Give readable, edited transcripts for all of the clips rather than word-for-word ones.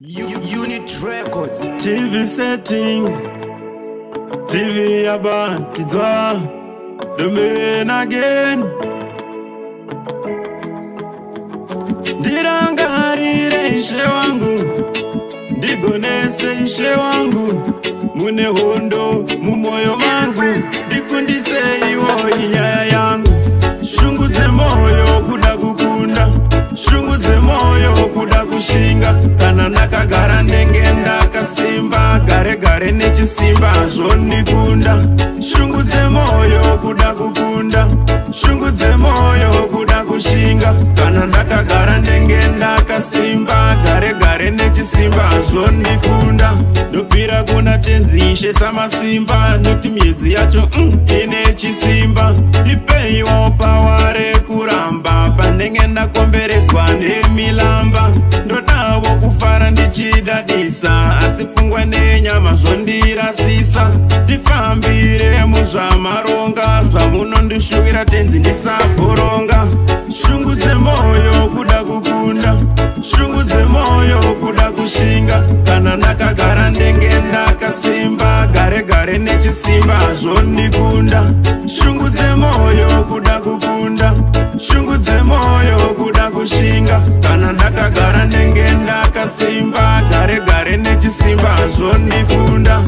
Unit Records. TV settings, TV yabatidzwa, the man again. Ndirangarire ishe wangu, ndigonese ishe wangu, mune hondo mumoyo mangu, ndikundiseiwo inyaya yangu. Shungu dzemoyo kuda kukunda, shungu dzemoyo kuda kushinga, kana ndakagara ndenge ndakasimba, gare gare nechisimba zvondikunda. Shungu dzemoyo kuda kukunda, shungu dzemoyo kuda kushinga, kana ndakagara ndenge ndakasimba, gare gare nechisimba zvondikunda. Ndopira kuna tenzi ishe samasimba, noti miedzi yacho ine chisimba. Ndipeiwo paware kuramba, pandenge ndakomberedzwa nemilamba. Ndodawo kufara ndichidadisa, asi pfungwa nenyama zvondirasisa. Ndifambire muzvamaronga, zvamunondishuvira tenzi ndisabhoronga. Shungu dzemoyo kuda kukunda, shungu dzemoyo kuda kushinga, kana ndakagara ndenge ndakasimba, gare gare nechisimba zvondikunda. Shungu dzemoyo kuda kukunda, shungu dzemoyo kuda kushinga, kana ndakagara ndenge ndakasimba, gare gare nechisimba zvondikunda.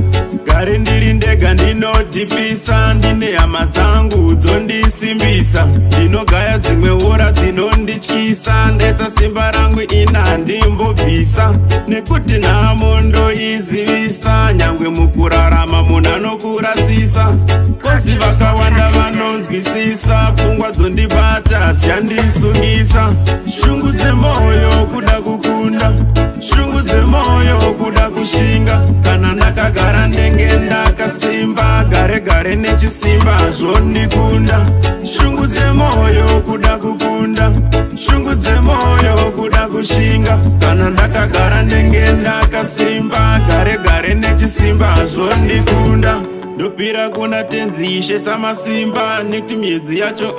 Gare ndiri ndega ndinodhipisa, ndine hama dzangu dzondisimbisa, ndinogaya dzimwe hora dzinondityisa, ndesa simba rangu ina handimbobvisa, nekuti nhamo ndoizivisa, nyangwe mukurarama munhu anokurasisa. Kozi vakawanda vanonzwisisa, pfungwa dzondibata dzichandisungisa. Shungu dzemoyo kuda kukunda, shungu dzemoyo kuda kushinga, kana ndakagara ndenge ndakasimba, gare gare nechisimba zvondikunda. Shungu dzemoyo kuda kukunda, shungu dzemoyo kuda kushinga, kana ndakagara ndenge ndakasimba, gare gare nechisimba zvondikunda. Ndopira kuna tenzi ishe samasimba, nekuti miedzi yacho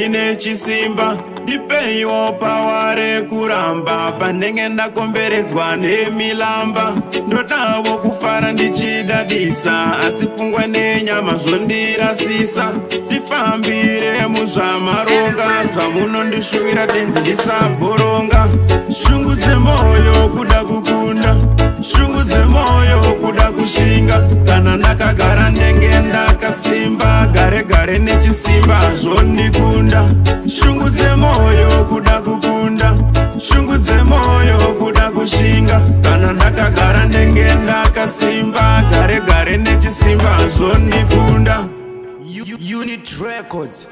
ine chisimba. Ndipeiwo paware kuramba, pandenge ndakomberedzwa nemilamba. Ndodawo kufara ndichidadisa, asi pfungwa nenyama zvondirasisa. Ndifambire muzvamaronga, zvamunondishuvira tenzi ndisabhoronga. Shungu dzemoyo kuda kukunda, shungu dzemoyo kuda kushinga, kana ndakagara ndenge ndakasimba, gare gare nechisimba zvondikunda. Shungu dzemoyo kuda kukunda, shungu dzemoyo kuda kushinga, kana ndakagara ndenge ndakasimba, gare gare nechisimba zvondikunda. Unit Records.